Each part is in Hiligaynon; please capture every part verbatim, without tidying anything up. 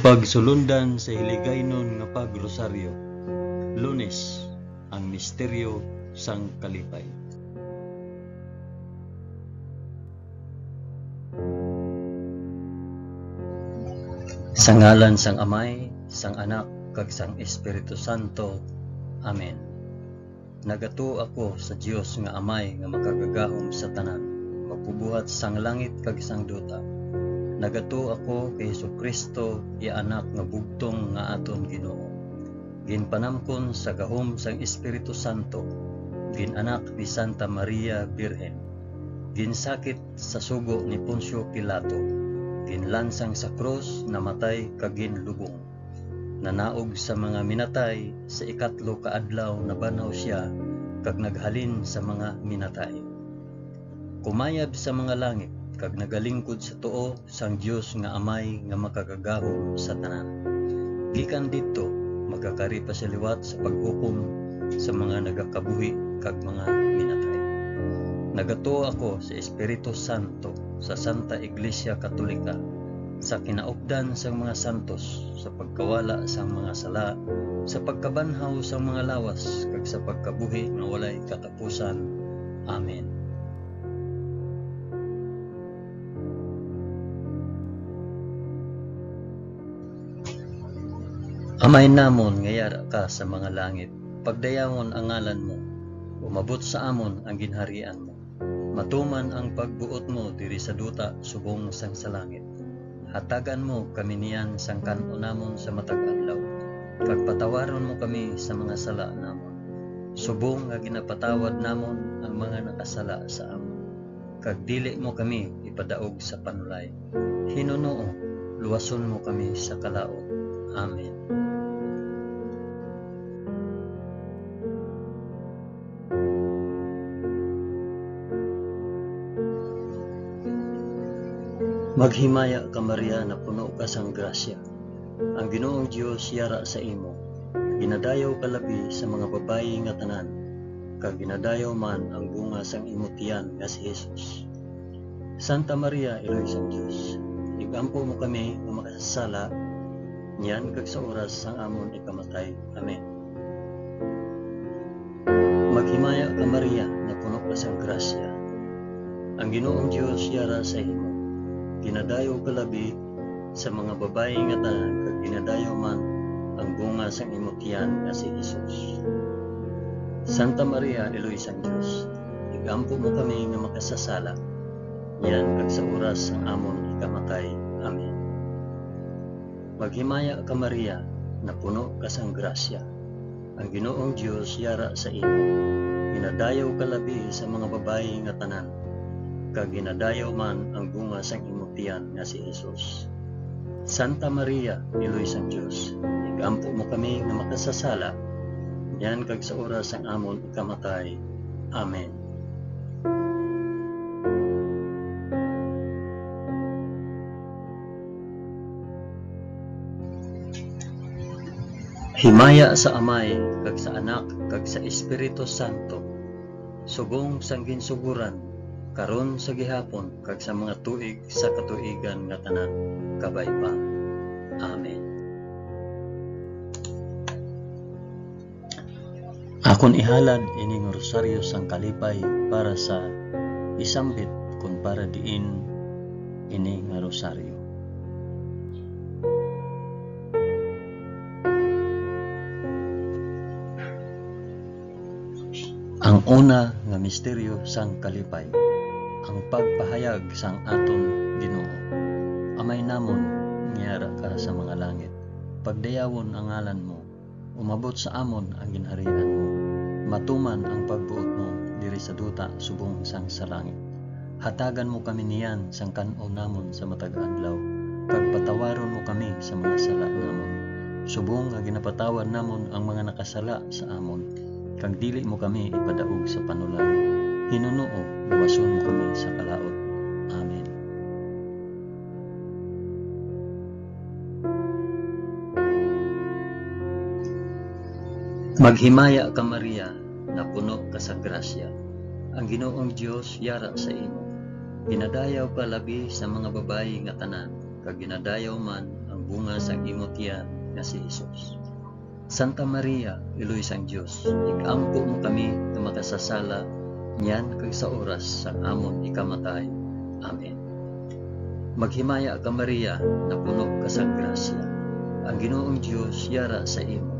Pagsulundan sa Hiligaynon nga Pag-Rosaryo. Lunes, ang misteryo sang kalipay. Sa ngalan sang Amay, sang Anak, kag sang Espiritu Santo. Amen. Nagatuo ako sa Dios nga Amay nga makagagahom sa tanan, magbubuhat sang langit kag sang duta. Nagatuo ako kay Jesu-Cristo, iya Anak nga bugtong nga aton Ginoo. Ginpanamkon sa gahom sang Espiritu Santo, gin-anak ni Santa Maria Birhen, ginsakit sa sugo ni Poncio Pilato, ginlansang sa krus, namatay kag ginlubong. Nanaog sa mga minatay, sa ikatlo ka adlaw nabanhaw sia, kag naghalin sa mga minatay. Kumayab sa mga langit, kag nagalingkod sa tuo sang Dios nga Amay nga makagagahom sa tanan. Gikan didto, magakari pa sia liwat sa paghukom sa mga nagakabuhi kag mga minatay. Nagatuo ako sa Espiritu Santo, sa Santa Iglesia Katolika, sa kinaupdan sang mga santos, sa pagkawala sang mga sala, sa pagkabanhaw sang mga lawas, kag sa pagkabuhi nga walay katapusan. Amen. Amay namon nga yara ka sa mga langit, pagdayawon ang ngalan mo, umabot sa amon ang ginharian mo. Matuman ang pagbuot mo diri sa duta subong sang sa langit. Hatagan mo kami niyan sang kan-on namon sa matag adlaw, kag patawaron mo kami sa mga sala namon, subong nga ginapatawad namon ang mga nakasala sa amon. Kag dili mo kami ipadaog sa panulay. Hinunoo, luwason mo kami sa kalaut. Amen. Maghimaya ka, Maria, napuno ka sang grasya. Ang Ginoong Dios yara sa imo. Ginadayaw ka labi sa mga babayi nga tanan, kag ginadayaw man ang bunga sang imo tiyan nga si Jesus. Santa Maria, Iloy sang Dios, igampo mo kami nga makasasala, niyan kag sa oras sang amon ikamatay. Amen. Maghimaya ka, Maria, nga puno ka sang grasya. Ang Ginoong Dios yara sa imo. Ginadayaw ka labi sa mga babayi nga tanan, kag ginadayaw man ang bunga sang imo tiyan nga si Jesus. Santa Maria, Iloy sang Dios, igampo mo kami nga makasasala, niyan kag sa oras sang amon ikamatay. Amen. Maghimaya ka, Maria, napuno ka sang grasya. Ang Ginoong Dios yara sa imo. Ginadayaw ka labi sa mga babayi nga tanan, kag ginadayaw man ang bunga sang imo tiyan nga si Jesus. Santa Maria, Iloy sang Dios, igampo mo kami nga makasasala, niyan kag sa oras sang amon ikamatay. Amen. Himaya sa Amay, kag sa Anak, kag sa Espiritu Santo, subong sang ginsugoran, karon, sa gihapon, kag sa mga tuig sa katuigan nga tanan. Kabay pa. Amen. Akon ihalad ini nga rosaryo sang kalipay para sa isambit kon para diin ini nga rosaryo. Ang una nga misteryo sang kalipay, ang pagpahayag sang aton Ginoo. Amay namon nga yara ka sa mga langit, pagdayawon ang ngalan mo. Umabot sa amon ang ginharian mo. Matuman ang pagbuot mo diri sa duta subong sang sa langit. Hatagan mo kami niyan sang kan-on namon sa matag adlaw, kag patawaron mo kami sa mga sala namon, subong nga ginapatawad namon ang mga nakasala sa amon, kag dili mo kami ipadaog sa panulay. Hinunoo, luwason mo kami sa kalaut. Amen. Maghimaya ka, Maria, napuno ka sa grasya. Ang Ginoong Dios yara sa imo. Ginadayaw ka labi sa mga babayi nga tanan, kag ginadayaw man ang bunga sang imo tiyan nga si Jesus. Santa Maria, Iloy sang Dios, ig-ampo mo kami nga makasasala niyan kag sa oras sang amon ikamatay. Amen. Maghimaya ka, Maria, napuno ka sang grasya. Ang Ginoong Dios yara sa imo.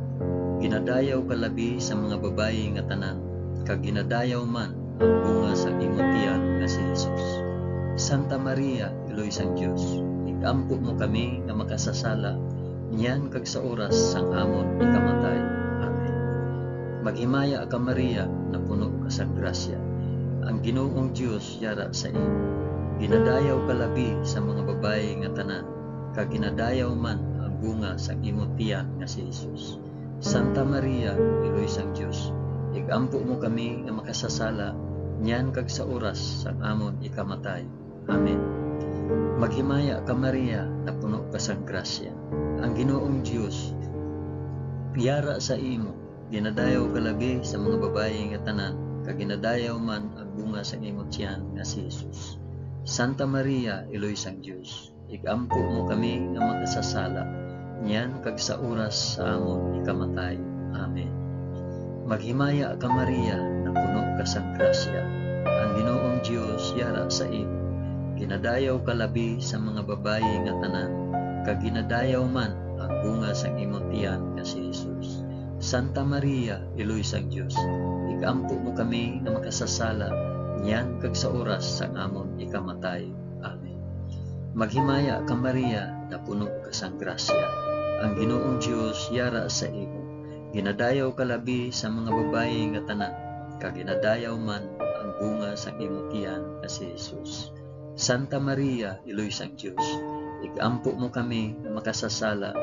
Ginadayaw ka labi sa mga babayi nga tanan, kag ginadayaw man ang bunga sang imo tiyan nga si Jesus. Santa Maria, Iloy sang Dios, ig-ampo mo kami nga makasasala niyan kag sa oras sang amon ikamatay. Amen. Maghimaya ka, Maria, napuno ka sang grasya. Ang Ginoong Dios yara sa imo. Ginadayaw ka labi sa mga babayi nga tanan, kag ginadayaw man ang bunga sang imo tiyan nga si Jesus. Santa Maria, Iloy sang Dios, ig-ampo mo kami nga makasasala niyan kag sa oras sang amon ikamatay. Amen. Maghimaya ka, Maria, napuno ka sang grasya. Ang Ginoong Dios yara sa imo. Ginadayaw ka labi sa mga babayi nga tanan, kag ginadayaw man ang bunga sang imo tiyan nga si Jesus. Santa Maria, Iloy sang Dios, ig-ampo mo kami nga makasasala, niyan kag sa oras sa amon ikamatay. Amen. Maghimaya ka, Maria, napuno ka sang grasya. Ang Ginoong Dios yara sa imo. Ginadayaw ka labi sa mga babayi nga tanan, kag ginadayaw man ang bunga sang imo tiyan nga si Jesus. Santa Maria, Iloy sang Dios, ig-ampo mo kami nga makasasala, niyan kag sa oras sang amon ikamatay. Amen. Maghimaya ka, Maria, napuno ka sang grasya. Ang Ginoong Dios yara sa imo. Ginadayaw ka labi sa mga babayi nga tanan, kag ginadayaw man ang bunga sang imo tiyan nga si Jesus. Santa Maria, Iloy sang Dios, ig-ampo mo kami nga makasasala,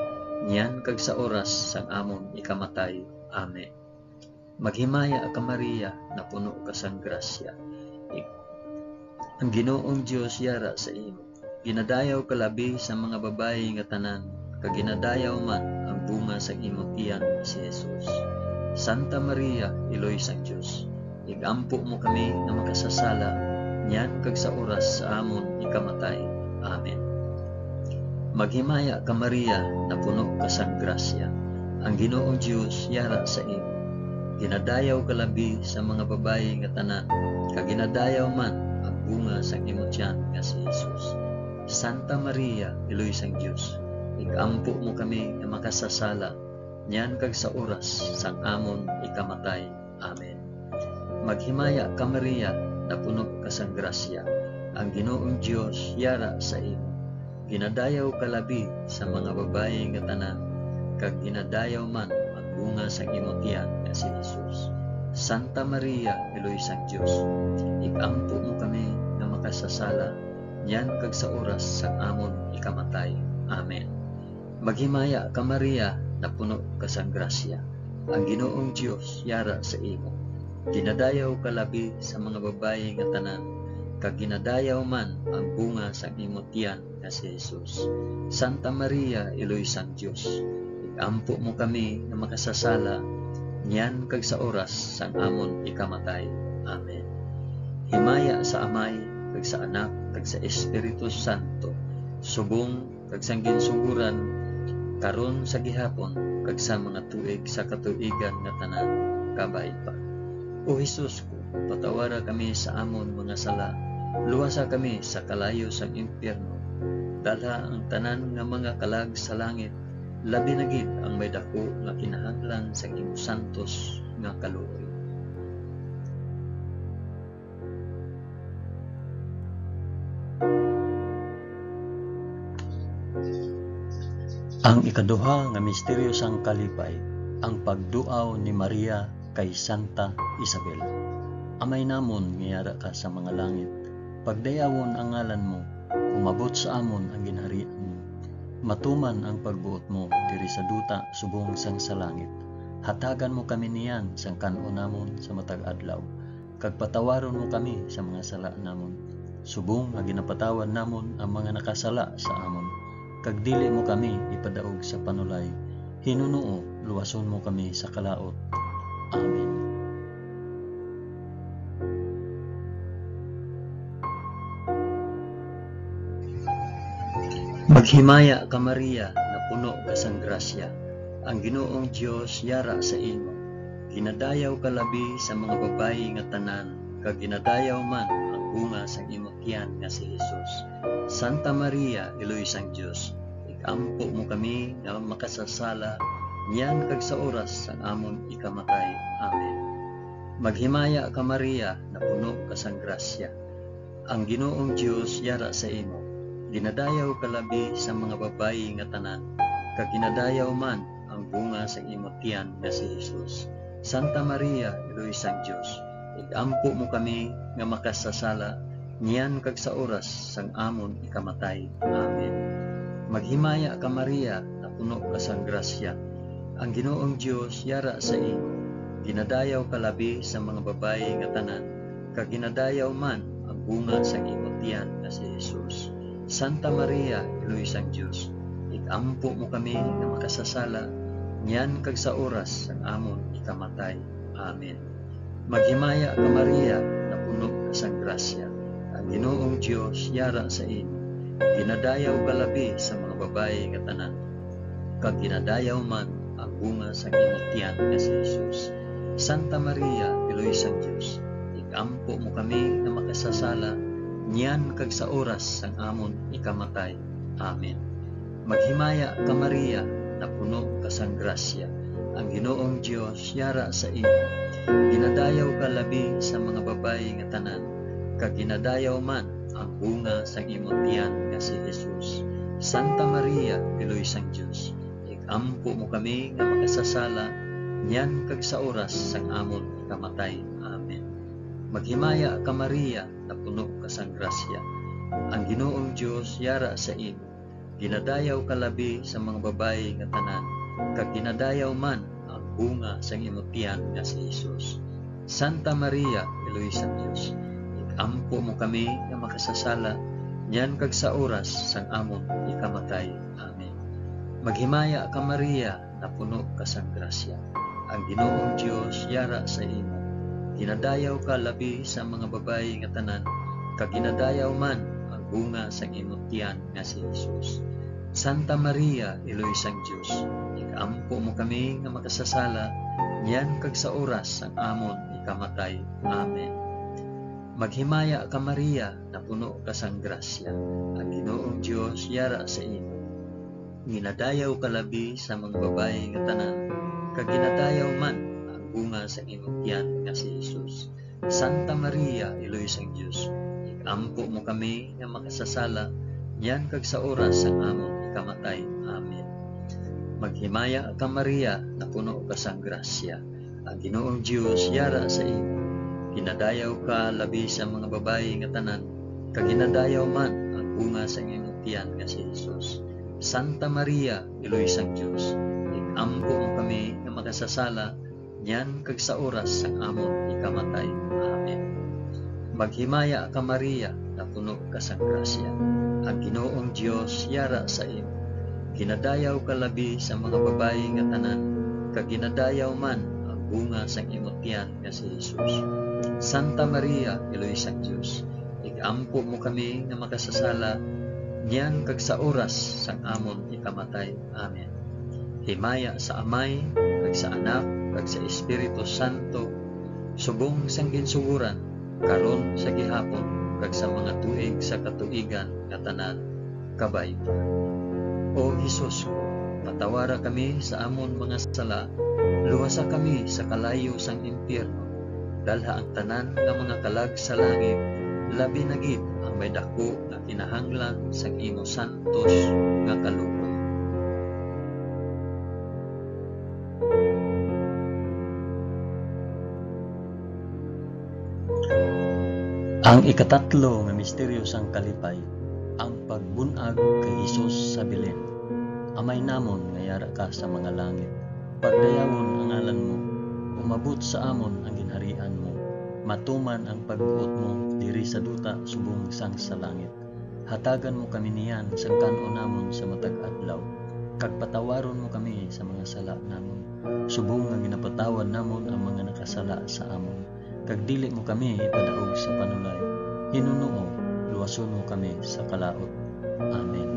niyan kag sa oras sang amon ikamatay. Amen. Maghimaya ka, Maria, napuno ka sang grasya. Ig-, ang Ginoong Dios yara sa imo. Ginadayaw ka labi sa mga babayi nga tanan, kag ginadayaw man ang bunga sang imo tiyan nga si Jesus. Santa Maria, Iloy sang Dios, ig-ampo mo kami nga makasasala, niyan kag sa oras sa amon ikamatay. Amen. Maghimaya ka, Maria, napuno ka sang grasya. Ang Ginoong Dios yara sa imo. Ginadayaw ka labi sa mga babayi nga tanan, kag ginadayaw man ang bunga sang imo tiyan nga si Jesus. Santa Maria, Iloy sang Dios, ig-ampo mo kami nga makasasala, niyan kag sa oras sang amon ikamatay. Amen. Maghimaya ka, Maria, napuno ka sang grasya. Ang Ginoong Dios yara sa imo. Ginadayaw ka labi sa mga babayi nga tanan, kag ginadayaw man ang bunga sang imo tiyan nga si Jesus. Santa Maria, Iloy sang Dios, ig-ampo mo kami nga makasasala, niyan kag sa oras sang amon ikamatay. Amen. Maghimaya ka, Maria, napuno ka sang grasya. Ang Ginoong Dios yara sa imo. Ginadayaw ka labi sa mga babayi nga tanan, kag ginadayaw man ang bunga sang imo tiyan nga si Jesus. Santa Maria, Iloy sang Dios, ig-ampo mo kami nga makasasala, niyan kag sa oras sang amon ikamatay. Amen. Himaya sa Amay, kag sa Anak, kag sa Espiritu Santo, subong kag sang ginsugoran, karon, sa gihapon, kag sa mga tuig sa katuigan nga tanan. Kabay pa. O Jesus ko, patawara kami sa amon mga sala, luwasa kami sa kalayo sang impyerno, dalha ang tanan nga mga kalag sa langit, labi na gid ang may daku nga kinahanglan sang imo santos nga kaluoy. Ang ikaduha nga misteryo sang kalipay, ang pagduaw ni Maria kay Santa Isabel. Amay namon nga yara ka sa mga langit, pagdayawon ang ngalan mo, umabot sa amon ang ginharian mo. Matuman ang pagbuot mo diri sa duta subong sang sa langit. Hatagan mo kami niyan sang kan-on namon sa matag adlaw, kag patawaron mo kami sa mga sala namon, subong nga ginapatawad namon ang mga nakasala sa amon, kag dili mo kami ipadaog sa panulay. Hinunoo, luwason mo kami sa kalaut. Amen. Maghimaya ka, Maria, nga puno ka sang grasya, ang Ginoong Dios yara sa imo. Ginadayaw ka labi sa mga babayi nga tanan, kag ginadayaw man ang bunga sang imo tiyan nga si Jesus. Santa Maria, Iloy sang Dios, ig-ampo mo kami nga makasasala, niyan kag sa oras sang amon ikamatay. Amen. Maghimaya ka, Maria, nga puno ka sang grasya, ang Ginoong Dios yara sa imo. Ginadayaw ka labi sa mga babayi nga tanan, kag ginadayaw man ang bunga sang imo tiyan nga si Jesus. Santa Maria, Iloy sang Dios, ig-ampo mo kami nga makasasala, niyan kag sa oras sang amon ikamatay. Amen. Maghimaya ka, Maria, nga puno ka sang grasya, ang Ginoong Dios yara sa imo. Ginadayaw ka labi sa mga babayi nga tanan, kag ginadayaw man ang bunga sang imo tiyan nga si Jesus. Santa Maria, Iloy sang Dios, ig-ampo mo kami nga makasasala, niyan kag sa oras sang amon ikamatay. Amen. Maghimaya ka, Maria, nga puno ka sang grasya, ang Ginoong Dios yara sa imo. Ginadayaw ka labi sa mga babayi nga tanan, kag ginadayaw man ang bunga sang imo tiyan nga si Jesus. Santa Maria, Iloy sang Dios, ig-ampo mo kami nga makasasala, niyan kag sa oras sang amon ikamatay. Amen. Maghimaya ka, Maria, nga puno ka sang grasya, ang Ginoong Dios yara sa imo. Ginadayaw ka labi sa mga babayi nga tanan, kag ginadayaw man ang bunga sang imo tiyan nga si Jesus. Santa Maria, Iloy sang Dios, ig-ampo mo kami nga makasasala, niyan kag sa oras sang amon ikamatay. Amen. Maghimaya ka, Maria, nga puno ka sang grasya, ang Ginoong Dios yara sa imo. Ginadayaw ka labi sa mga babayi nga tanan, kag ginadayaw man ang bunga sang imo tiyan nga si Jesus. Santa Maria, Iloy sang Dios, ig-ampo mo kami nga makasasala, niyan kag sa oras sang amon ikamatay. Amen. Maghimaya ka, Maria, nga puno ka sang grasya, ang Ginoong Dios yara sa imo. Ginadayaw ka labi sa mga babayi nga tanan, kag ginadayaw man ang bunga sang imo tiyan nga si Jesus. Santa Maria, Iloy sang Dios, ig-ampo mo kami nga makasasala, niyan kag sa oras sang amon ikamatay. Amen. Maghimaya ka, Maria, nga puno ka sang grasya, ang Ginoong Dios yara sa imo. Ginadayaw ka labi sa mga babayi nga tanan, kag ginadayaw man ang bunga sang imong tiyan nga si Jesus. Santa Maria, Iloy sang Dios, ig-ampo mo kami nga makasasala, niyan kag sa oras sang amon ikamatay. Amen. Maghimaya ka, Maria, nga puno ka sang grasya, ang Ginoong Dios yara sa imo. Ginadayaw ka labi sa mga babayi nga tanan, kag ginadayaw man ang bunga sang imong tiyan nga si Jesus. Santa Maria, Iloy sang Dios, ig-ampo mo kami nga makasasala, niyan kag sa oras sang amon ikamatay. Amen. Maghimaya ka, Maria, nga puno ka sang grasya, ang Ginoong Dios yara sa imo. Ginadayaw ka labi sa mga babayi nga tanan, kag ginadayaw man ang bunga sang imo tiyan nga si Jesus. Santa Maria, Iloy sang Dios, ig-ampo mo kami nga makasasala, niyan kag sa oras sang amon ikamatay. Amen. Himaya sa Amay, kag sa Anak, kag sa Espiritu Santo, subong sang ginsugoran, karon, sa gihapon, kag sa mga tuig sa katuigan nga tanan. Kabay. O Jesus ko, patawara kami sa amon mga sala, luwasa kami sa kalayo sang impyerno, dalha ang tanan nga mga kalag sa langit, labi na gid ang may daku nga kinahanglan sang imo santos nga kaluoy. Ang ikatatlo nga misteryo sang kalipay, ang pagbun-ag kay Jesus sa Belen. Amay namon nga yara ka sa mga langit, pagdayawon ang ngalan mo, umabot sa amon ang ginharian mo, matuman ang pagbuot mo diri sa duta subong sang sa langit. Hatagan mo kami niyan sang kan-on namon sa matag adlaw, kag patawaron mo kami sa mga sala namon, subong nga ginapatawad namon ang mga nakasala sa amon, kag dili mo kami ipadaog sa panulay. Hinunoo, luwason mo kami sa kalaut. Amen.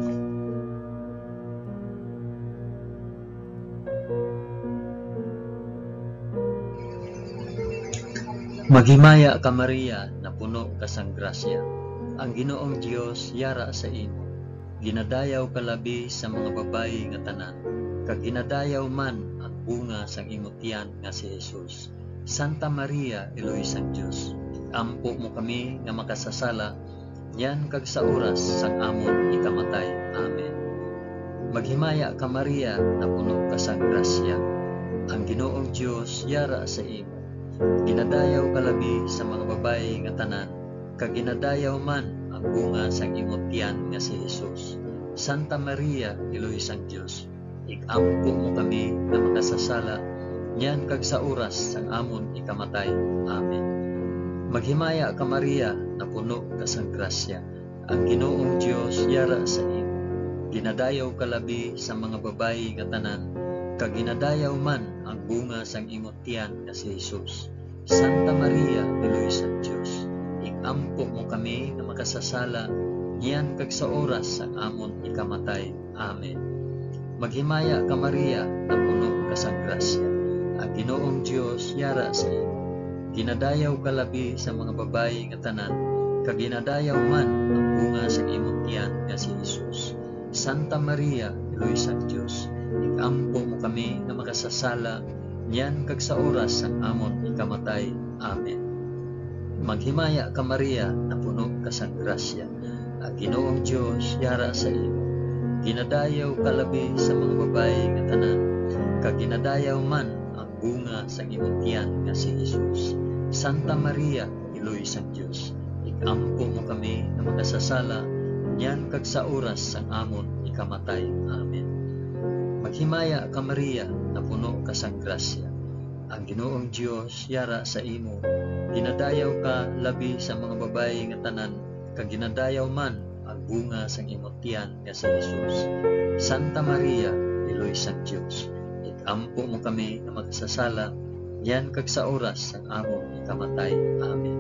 Maghimaya ka, Maria, napuno ka sang grasya. Ang Ginoong Dios yara sa imo. Ginadayaw ka labi sa mga babayi nga tanan, kag ginadayaw man ang bunga sang imo tiyan nga si Jesus. Santa Maria, Iloy sang Dios, ampo mo kami nga makasasala, niyan kag sa oras sang amon ikamatay. Amen. Maghimaya ka, Maria, napuno ka sang grasya. Ang Ginoong Dios yara sa imo. Ginadayaw ka labi sa mga babayi nga tanan, kag ginadayaw man ang bunga sang imo tiyan nga si Jesus. Santa Maria, Iloy sang Dios, ig-ampo mo kami nga makasasala, niyan kag sa oras sang amon ikamatay. Amen. Maghimaya ka, Maria, napuno ka sang grasya. Ang Ginoong Dios yara sa imo. Ginadayaw ka labi sa mga babayi nga tanan, kag ginadayaw man ang bunga sang imo tiyan nga si Jesus. Santa Maria, Iloy sang Dios, ig-ampo mo kami nga makasasala, niyan kag sa oras sang amon ikamatay. Amen. Maghimaya ka, Maria, napuno ka sang grasya. Ang Ginoong Dios yara sa imo. Ginadayaw ka labi sa mga babayi nga tanan, kag ginadayaw man ang bunga sa imong tiyan nga si Jesus. Santa Maria, Iloy sang Dios, ig-ampo mo kami nga makasasala, niyan kag sa oras sang amon ikamatay. Amen. Maghimaya ka, Maria, napuno ka sang grasya. Ang Ginoong Dios yara sa imo. Ginadayaw ka labi sa mga babayi nga tanan, kag ginadayaw man ang bunga sang imong tiyan nga si Jesus. Santa Maria, Iloy sang Dios, ig-ampo mo kami nga makasasala, niyan kag sa oras sang amon ikamatay. Amen. Maghimaya ka, Maria, napuno ka sang grasya. Ang Ginoong Dios yara sa imo. Ginadayaw ka labi sa mga babayi nga tanan, kag ginadayaw man ang bunga sang imo tiyan nga si Jesus. Santa Maria, Iloy sang Dios, ig-ampo mo kami nga makasasala, niyan kag sa oras sang amon ikamatay. Amen.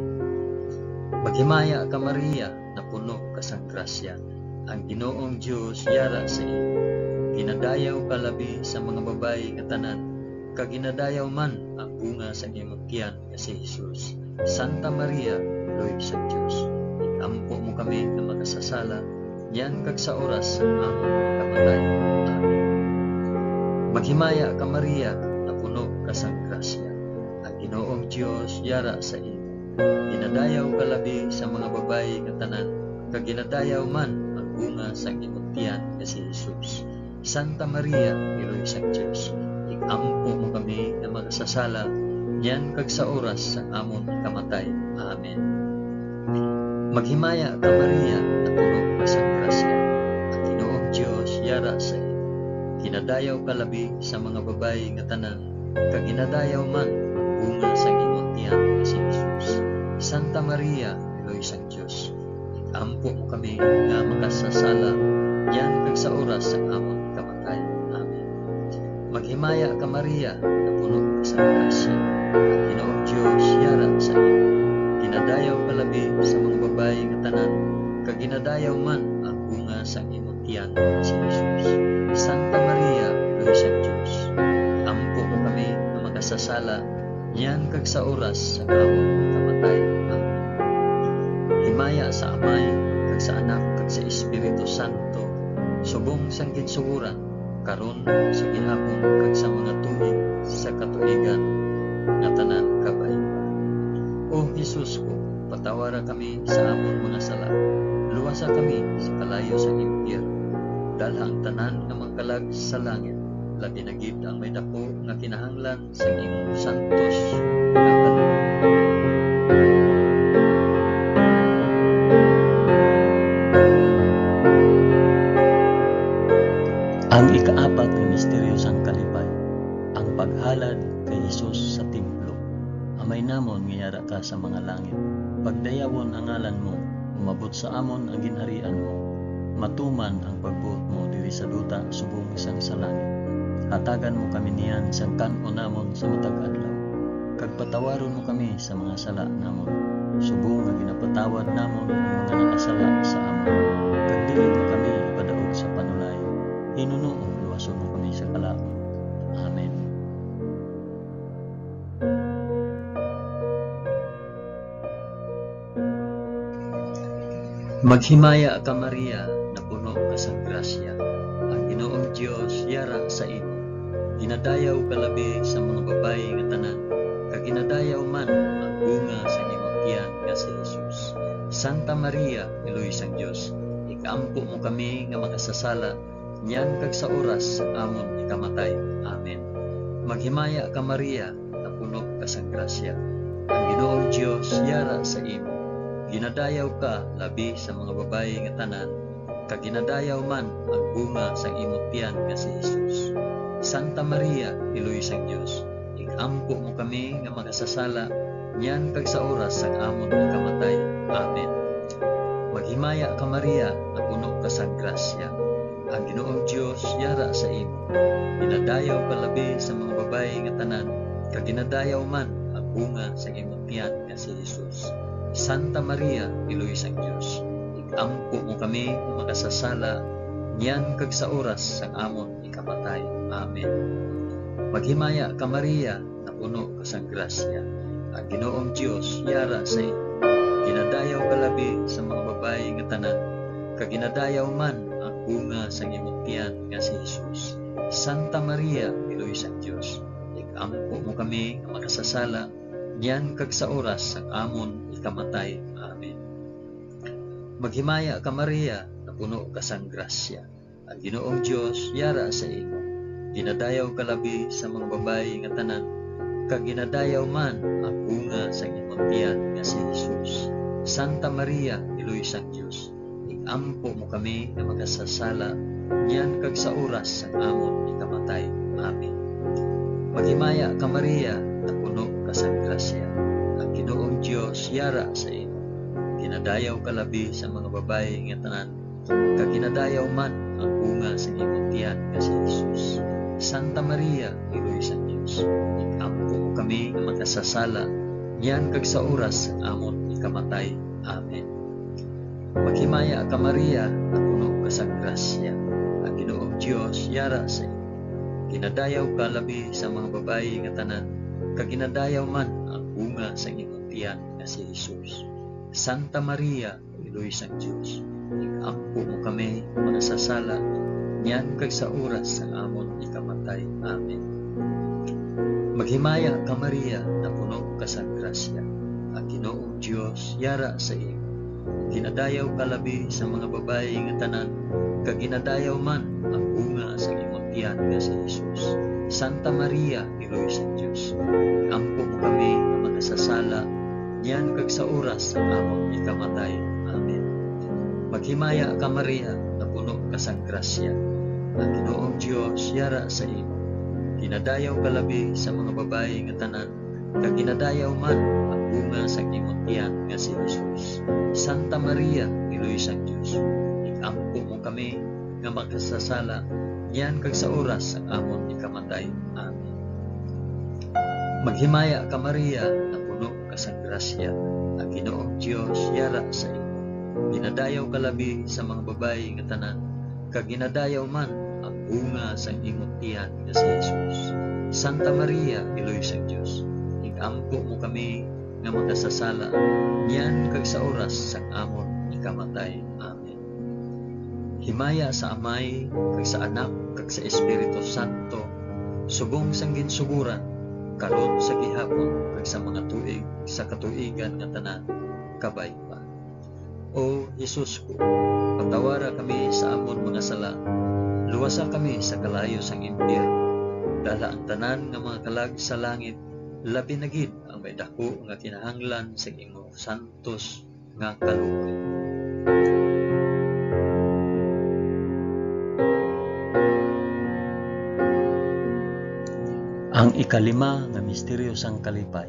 Maghimaya ka, Maria, napuno ka sang grasya. Ang Ginoong Dios yara sa imo. Ginadayaw ka labi sa mga babayi nga tanan, kag ginadayaw man ang bunga sang imong tiyan nga si Jesus. Santa Maria, Iloy sang Dios, ig-ampo mo kami nga makasasala, niyan kag sa oras sang amon kamatay. Amen. Maghimaya ka, Maria, napuno ka sang grasya. Ang Ginoong Dios yara sa imo. Ginadayaw ka labi sa mga babayi nga tanan, kag ginadayaw man ang bunga sang imong tiyan nga si Jesus. Santa Maria, Iloy sang Dios, ig-ampo mo kami nga makasasala, niyan kag sa oras sang amon kamatay. Amen. Maghimaya ka, Maria, napuno ka sang grasya. Ang Ginoong Dios yara sa imo. Ginadayaw ka labi sa mga babayi nga tanan, kag ginadayaw man ang bunga sang imong tiyan nga si Jesus. Santa Maria, Iloy sang Dios, ig-ampo mo kami nga makasasala, niyan kag sa oras sang amon kamatay. Amen. Maghimaya ka, Maria, napuno ka sang grasya. Ang Ginoong Dios yara sa imo. Ginadayaw ka labi sa mga babayi nga tanan, kag ginadayaw man ang bunga sang imong tiyan, si Jesus. Santa Maria, Iloy sang Dios, ampo mo kami nga makasasala, niyan kag sa oras sa amon kamatay. Amen. Himaya sa Amay, kag sa Anak, kag sa Espiritu Santo, subong sang ginsugoran, karon, sa gihapon, kag sa mga tuig sa katuigan nga tanan. Kabay. O Jesus ko, patawara kami sa amon mga sala, luwasa kami sa kalayo sang impyerno, dalha ang tanan nga mga kalag sa langit, labi na gid ang may daku nga kinahanglan sa imong santos nga kalooban. Ang ikaapat nga misteryo sang kalipay, ang paghalad kay Jesus sa templo. Amay namon nga yara ka sa mga langit, pagdayawon ang ngalan mo, umabot sa amon ang ginharian mo, matuman ang pagbuot mo diri sa duta subong sang sa langit. Hatagan mo kami niyan sang kan-on namon sa matag adlaw, kag patawaron mo kami sa mga sala namon, subong nga ginapatawad namon ang mga nakasala sa amon, kag dili mo kami ipadaog sa panulay, hinunoo luwason mo kami sa kalaut. Amen. Maghimaya ka, Maria, napuno ka sang grasya, ang Ginoong Dios yara sa imo. Ginadayaw ka labi sa mga babayi nga tanan, kag ginadayaw man ang bunga sang imong tiyan nga si Jesus. Santa Maria, Iloy sang Dios, ig-ampo mo kami nga makasasala, niyan kag sa oras sang amon ikamatay. Amen. Maghimaya ka, Maria, napuno ka sang grasya. Ang Ginoong Dios yara sa imo. Ginadayaw ka labi sa mga babayi nga tanan, kag ginadayaw man ang bunga sang imong tiyan nga si Jesus. Santa Maria, Iloy sang Dios, ig-ampo mo kami nga makasasala, niyan kag sa oras sang amon ikamatay. Amen. Maghimaya ka, Maria, napuno ka sang grasya. Ang Ginoong Dios yara sa imo. Ginadayaw ka labi sa mga babayi nga tanan, kag ginadayaw man ang bunga sang imong tiyan nga si Jesus. Santa Maria, Iloy sang Dios, ig-ampo mo kami nga makasasala, niyan kag sa oras sang amon ikamatay. Amen. Maghimaya ka, Maria, napuno ka sang grasya. Ang Ginoong Dios yara sa imo. Ginadayaw ka labi sa mga babayi nga tanan, kag ginadayaw man ang bunga sang imong tiyan nga si Jesus. Santa Maria, Iloy sang Dios, ig-ampo mo kami nga makasasala, niyan kag sa oras sang amon ikamatay. Amen. Maghimaya ka, Maria, napuno ka sang grasya. Ang Ginoong Dios yara sa imo. Ginadayaw ka labi sa mga babayi nga tanan, kag ginadayaw man ang bunga sang imong tiyan nga si Jesus. Santa Maria, Iloy sang Dios, ig-ampo mo kami nga makasasala, niyan kag sa oras sang amon ikamatay. Amen. Maghimaya ka, Maria, napuno ka sang grasya. Ang Ginoong Dios yara sa imo. Ginadayaw ka labi sa mga babayi nga tanan, kag ginadayaw man ang bunga sa imong tiyan nga si Jesus. Santa Maria, Iloy sang Dios, ig-ampo mo kami nga makasasala, niyan kag sa oras sang amon ikamatay. Amen. Maghimaya ka, Maria, napuno ka sang grasya. Ang Ginoong Dios yara sa imo. Ginadayaw ka labi sa mga babayi nga tanan, kag ginadayaw man ang bunga sa imong tiyan nga si Jesus. Santa Maria, Iloy sang Dios, ig-ampo mo kami nga makasasala, niyan kag sa oras sang amon ikamatay. Amen. Maghimaya ka, Maria, napuno ka sang grasya. Ang Ginoong Dios yara sa imo. Ginadayaw ka labi sa mga babayi nga tanan, kag ginadayaw man ang bunga sang imong tiyan nga si Jesus. Santa Maria, Iloy sang Dios, ig-ampo mo kami nga makasasala, niyan kag sa oras sang amon ikamatay. Amen. Maghimaya ka, Maria, napuno ka sang grasya. Ang Ginoong Dios yara sa imo. Ginadayaw ka labi sa mga babayi nga tanan, kag ginadayaw man ang bunga sang imong tiyan nga si Jesus. Santa Maria, Iloy sang Dios, ig-ampo mo kami nga makasasala, niyan kag sa oras sang amon ikamatay. Amen. Maghimaya ka, Maria, napuno ka sang grasya, ang Ginoong Dios yara sa imo. Ginadayaw ka labi sa mga babayi nga tanan, kag ginadayaw man ang bunga sang imong tiyan nga si Jesus. Santa Maria, Iloy sang Dios, ig-ampo mo kami nga makasasala, niyan kag sa oras sang amon ikamatay. Amen. Himaya sa Amay, kag sa Anak, kag sa Espiritu Santo, subong sang ginsugoran, karon, sa gihapon, kag sa mga tuig sa katuigan nga tanan. Kabay pa. O Jesus ko, patawara kami sa amon mga sala, luwasa kami sa kalayo sang impyerno, dala ang tanan nga mga kalag sa langit, labi na gid ang may daku nga kinahanglan sang imong santos nga kaluoy. Ang ikalima nga misteryo sang kalipay,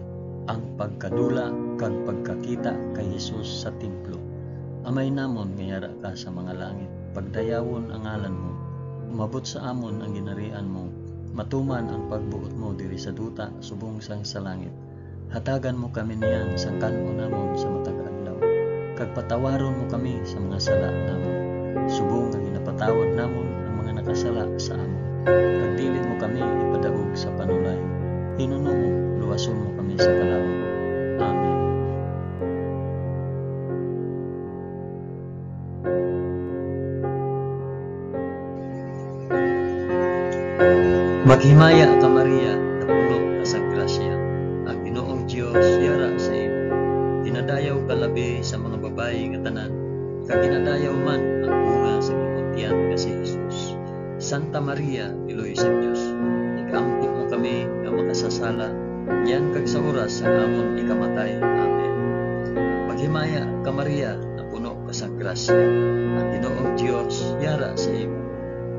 ang pagkadula kag pagkakita kay Jesus sa templo. Amay namon nga yara ka sa mga langit, pagdayawon ang ngalan mo. Umabot sa amon ang ginharian mo. Matuman ang pagbuot mo diri sa duta subong sang sa langit. Hatagan mo kami niyan sang kan-on namon sa matag adlaw, kag patawaron mo kami sa mga sala namon, subong nga ginapatawad namon ang mga nakasala sa amon. Kag dili mo kami ipadaog sa panulay. Hinunoo mo, luwason mo kami sa kalaut. Amen. Maghimaya ka, Maria, napuno ka sang grasya. Ang Ginoong Dios yara sa imo. Ginadayaw ka labi sa mga babayi nga tanan, kag ginadayaw man ang bunga sa imong tiyan nga si Jesus. Santa Maria, Iloy sang Dios, ig-ampo mo kami nga makasasala, niyan kag sa oras sang amon ikamatay. Amen. Maghimaya ka, Maria, napuno ka sang grasya. Ang Ginoong Dios yara sa imo.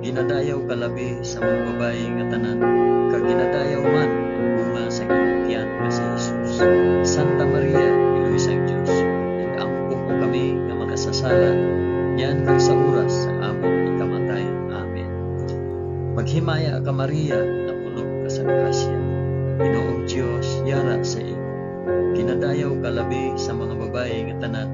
Ginadayaw ka labi sa mga babayi nga tanan, kag ginadayaw man ang bunga sa imong tiyan nga si Jesus. Santa Maria, Iloy sang Dios, ig-ampo mo kami nga makasasala, niyan kag sa oras sa amon ikamatay. Amen. Maghimaya ka, Maria, napuno ka sang grasya. Ang Ginoong Dios yara sa imo. Ginadayaw ka labi sa mga babayi nga tanan,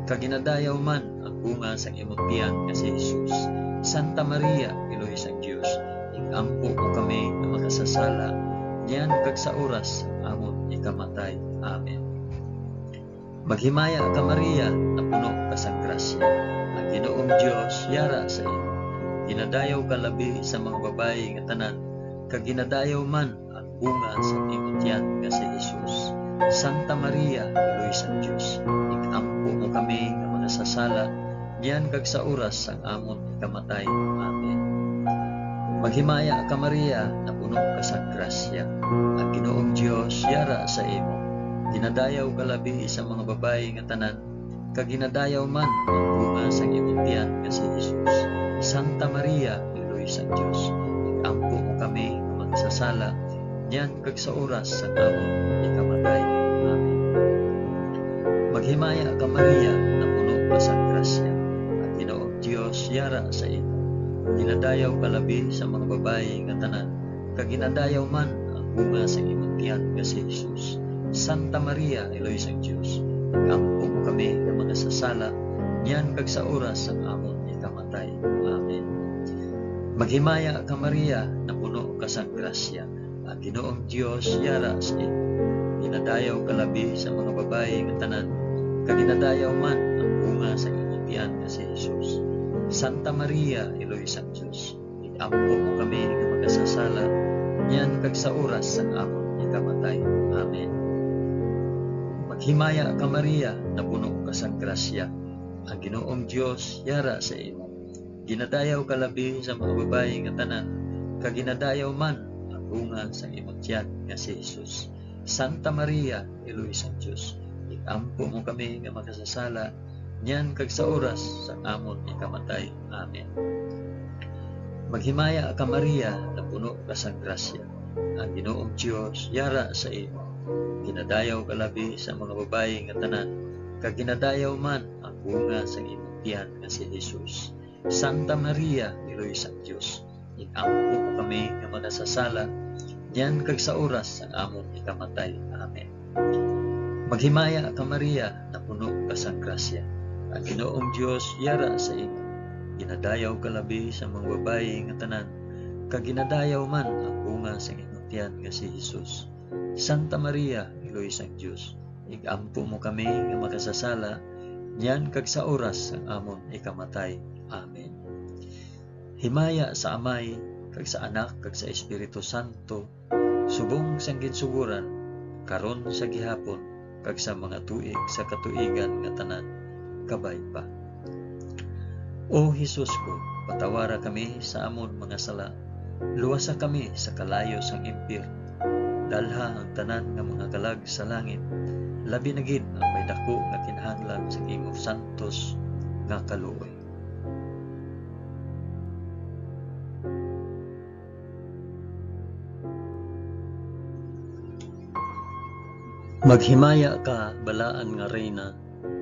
kag ginadayaw man ang bunga sang imong tiyan nga si Jesus. Santa Maria, Iloy sang Dios, ig-ampo mo kami nga makasasala, niyan kag sa oras sang amon ikamatay. Amen. Maghimaya ka, Maria, napuno ka sang grasya. Ang Ginoong Dios yara sa imo. Ginadayaw ka labi sa mga babayi nga tanan, kag ginadayaw man ang bunga sa imong tiyan nga si Jesus. Santa Maria, Iloy sang Dios, ig-ampo mo kami nga makasasala, niyan kag sa oras sang amon ikamatay. Amen. Maghimaya ka, Maria, napuno ka sang grasya. Ang Ginoong Dios yara sa imo. Ginadayaw ka labi sa mga babayi nga tanan, kag ginadayaw man ang bunga sang imong tiyan nga si Jesus. Santa Maria, Iloy sang Dios, ig-ampo mo kami nga makasasala, niyan kag sa oras sang amon ikamatay. Amen. Maghimaya ka, Maria, napuno ka sang grasya. Ang Ginoong Dios yara sa imo. Ginadayaw ka labi sa mga babayi nga tanan, kag ginadayaw man ang bunga sang imong tiyan nga si Jesus. Santa Maria, Iloy sang Dios, ig-ampo mo kami nga makasasala, niyan kag sa oras sang amon ikamatay. Amen. Maghimaya ka, Maria, napuno ka sang grasya. Ang Ginoong Dios yara sa imo. Ginadayaw ka labi sa mga babayi nga tanan, kag ginadayaw man ang bunga sang imong tiyan nga si Jesus. Santa Maria, Iloy sang Dios, ig-ampo mo kami nga makasasala, niyan kag sa oras sang amon ikamatay. Amen. Maghimaya ka, Maria, napuno ka sang grasya. Ang Ginoong Dios yara sa imo. Ginadayaw ka labi sa mga babayi nga tanan, kag ginadayaw man ang bunga sang imong tiyan nga si Jesus. Santa Maria, Iloy sang Dios, ig-ampo mo kami nga makasasala, niyan kag sa oras sang amon ikamatay. Amen. Maghimaya ka, Maria, napuno ka sang grasya. Ang Ginoong Dios yara sa imo. Ginadayaw ka labi sa mga babayi nga tanan, kag ginadayaw man ang bunga sang imong tiyan nga si Jesus. Santa Maria, Iloy sang Dios, ig-ampo mo kami nga makasasala, niyan kag sa oras sang amon ikamatay. Amen. Maghimaya ka, Maria, napuno ka sang grasya. Ang Ginoong Dios yara sa imo. Ginadayaw ka labi sa mga babayi nga tanan, kag ginadayaw man ang bunga sang imong tiyan nga si Jesus. Santa Maria, Iloy sang Dios, ig-ampo mo kami nga makasasala, niyan kag sa oras sang amon ikamatay. Amen. Himaya sa Amay, kag sa Anak, kag sa Espiritu Santo, subong sang ginsugoran, karon sa gihapon, kag sa mga tuig sa katuigan nga tanan. Kabay pa. O Jesus ko, patawara kami sa amon mga sala, luwasa kami sa kalayo sang impyerno, dalha ang tanan nga mga kalag sa langit, labi na gid ang may daku nga kinahanglan sa imong santos nga kaluoy. Maghimaya ka, balaan nga Reyna,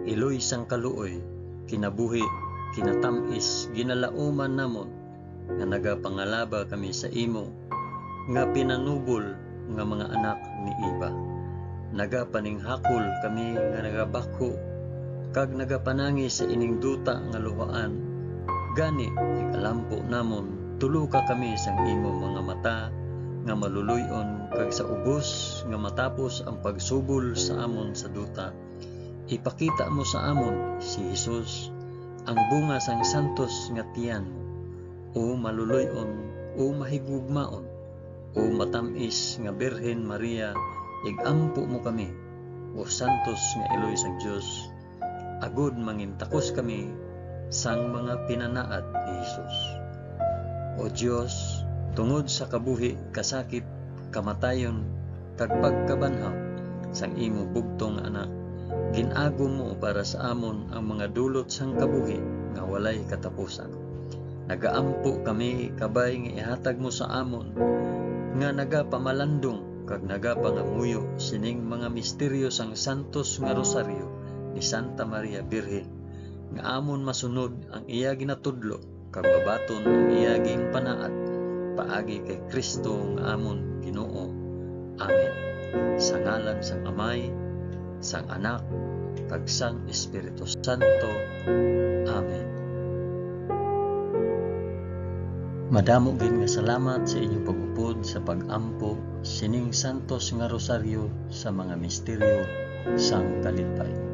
iloy sang kaluoy, kinabuhi, kinatam-is, ginalauman namon, nga nagapangalaba kami sa imo, nga pinanubol nga mga anak ni Eva. Nagapaninghakol kami nga nagabakho, kag nagapanangi sa ining duta nga luhaan. Gani, ikalampo namon, tuloka kami sang imo mga mata nga maluloy-on, kag sa ubos nga matapos ang pagsubol sa amon sa duta, ipakita mo sa amon si Jesus, ang bunga sang santos nga tiyan mo. O maluloy-on, o mahigugmaon, o matam-is nga Birhen Maria, ig-ampo mo kami, o santos nga iloy sang Dios, agod mangintakos kami sang mga pinanaad ni Jesus. O Dios, tungod sa kabuhi, kasakit, kamatayon, kag pagkabanhaw sang imo bugtong nga Anak, gin-agom mo para sa amon ang mga dulot sang kabuhi nga walay katapusan. Nagaampo kami kabay nga ihatag mo sa amon nga nagapamalandong kag nagapangamuyo sining mga misteryo sang Santos nga Rosaryo ni Santa Maria Birhen, nga amon masunod ang iya ginatudlo kag mabaton ang iya ginpanaad, paagi kay Cristo nga amon Ginoo. Amen. Sa ngalan sang Amay, sang Anak, kag sang Espiritu Santo. Amen. Madamo gid nga salamat sa inyong pag-upod sa pag-ampo sining santos nga rosaryo sa mga misteryo sang kalipay.